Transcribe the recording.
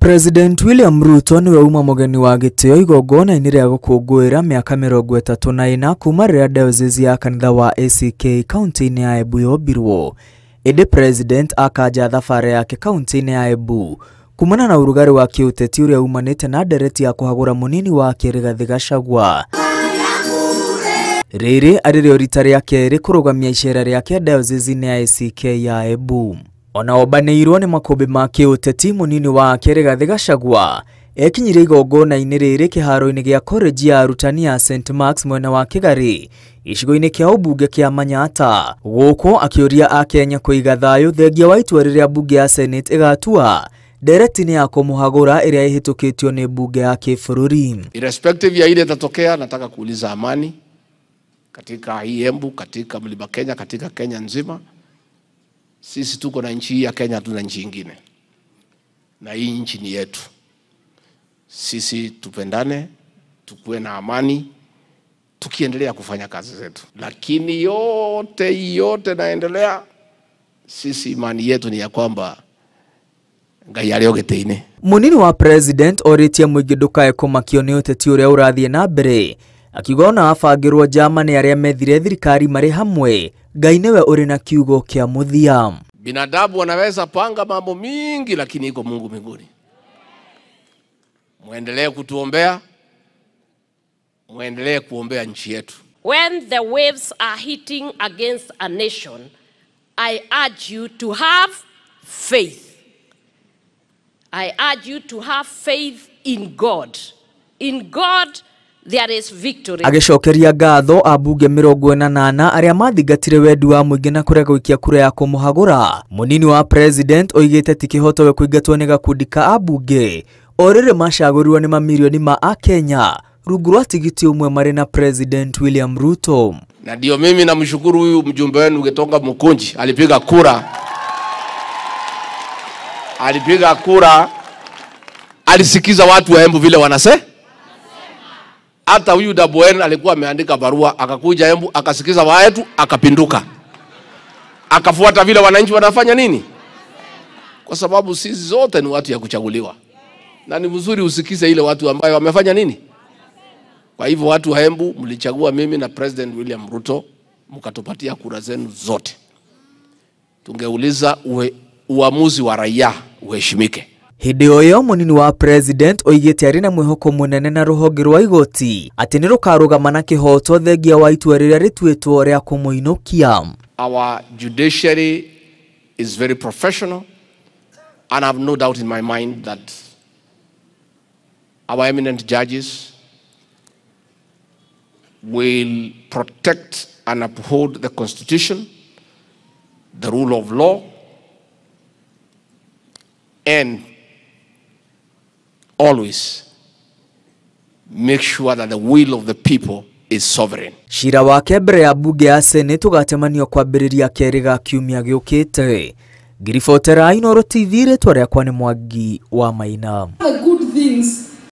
President William Ruto niwe uma mugeni wa gitio igongona-inĩ rĩa gũkũngũĩra mĩaka 34 kuma rĩrĩa diocese ya kanitha wa ACK kaunti-inĩ ya Embu yombirwo. Ĩndĩ President akanja thabarĩ yake kaunti-inĩ ya Embu kumana na ũrugarĩ wa kĩũteti ũrĩa umanĩte na ndereti ya kũhagũra mũnini wake Rigathĩ Gachagua. Rĩrĩ arĩ rĩo rita rĩa kerĩ kũrũgamia icera rĩake diocese-inĩ ya ACK ya Embu. Ona ombanĩirwo nĩ makũmbĩ ma kĩũteti mũnini wake Rigathĩ Gachagua ekinyire igongona-inĩ rĩrĩ kĩharo-inĩ gĩa college ya arutani ya St Marks mwena wa Kĩgarĩ gĩcigo-inĩ kĩa ũmbunge kĩa Manyatta, gũkũ akĩũria akenya kũiga thayũ thengia wa itua rĩrĩa mbunge ya Senate ĩgatua ndereti-inĩ ya kũmũhagũra ĩrĩa ĩhĩtũkĩtio nĩ mbunge ya kĩbũrũri. Irrespective ya ile itatokea, nataka kuuliza amani katika hii Embu, katika Mlima Kenya, katika Kenya nzima. Sisi tuko na nchi hii ya Kenya, hatuna nchi nyingine. Na hii nchi ni yetu. Sisi tupendane, tukue na amani, tukiendelea kufanya kazi zetu. Lakini yote yote naendelea, sisi imani yetu ni ya kwamba Ngai arĩ o gĩtĩ-inĩ. Mũnini wa President orĩtie mũingĩ ndũkae kũmakio nĩ ũteti ũrĩa ũrathiĩ na mbere, akiuga ona abangĩrwo njama nĩ arĩa methire thirikari marĩ hamwe, Ngai nĩwe ũrĩ na kiugo kĩa mũthia. Binadamu wanaweza panga mambo mingi, lakini iko Mungu mbinguni. Muendelee kutuombea, muendelee kuombea nchi yetu. When the waves are hitting against a nation, I urge you to have faith. I urge you to have faith in God. In God there is victory. Agĩcokeria ngatho ambunge 48 arĩa mathingatire wendi wa mũingĩ na kũrega gũikia kura ya kũmũhagũra. Mũnini wa President oigĩte ti kĩhoto we kũingatwo nĩ gakundi ka ambunge o rĩrĩ macagũrirwo nĩ mamirioni ma akenya rungu rwa tigiti ũmwe marĩ na President William Ruto. Na ndio mimi namshukuru huyu mjumbe wenu Gitonga Mukunji, alipiga kura. Alipiga kura, alisikiza watu wa Embu vile wanase. Hata huyu Dabwen alikuwa ameandika barua, akakuja Embu, akasikiza watu, akapinduka. Akafuata vile wananchi wanafanya nini? Kwa sababu sisi zote ni watu ya kuchaguliwa. Na ni mzuri usikize ile watu ambayo wamefanya nini? Kwa hivyo watu wa Embu mlichagua mimi na President William Ruto, mkatupatia kura zenu zote. Tungeuliza uamuzi wa raia uheshimike. Hĩndĩ o ĩyo mũnini wa President oigĩte arĩ na mwĩhoko mũnene na rũhonge rwa igoti atĩ nĩ rũkarũgama na kĩhoto thengia wa itua rĩrĩa rĩtuĩtwo rĩa kũmũinũkia. Our judiciary is very professional and I have no doubt in my mind that our eminent judges will protect and uphold the Constitution, the rule of law, and always make sure that the will of the people is sovereign. Cira wake mbere ya mbunge ya Senate ũgatemanio kwambĩrĩria kerĩ ga kiumia gĩũkĩte. Ngiribotera Inooro TV, rĩtwa rĩakwa nĩ Mwangi wa Maina. The good things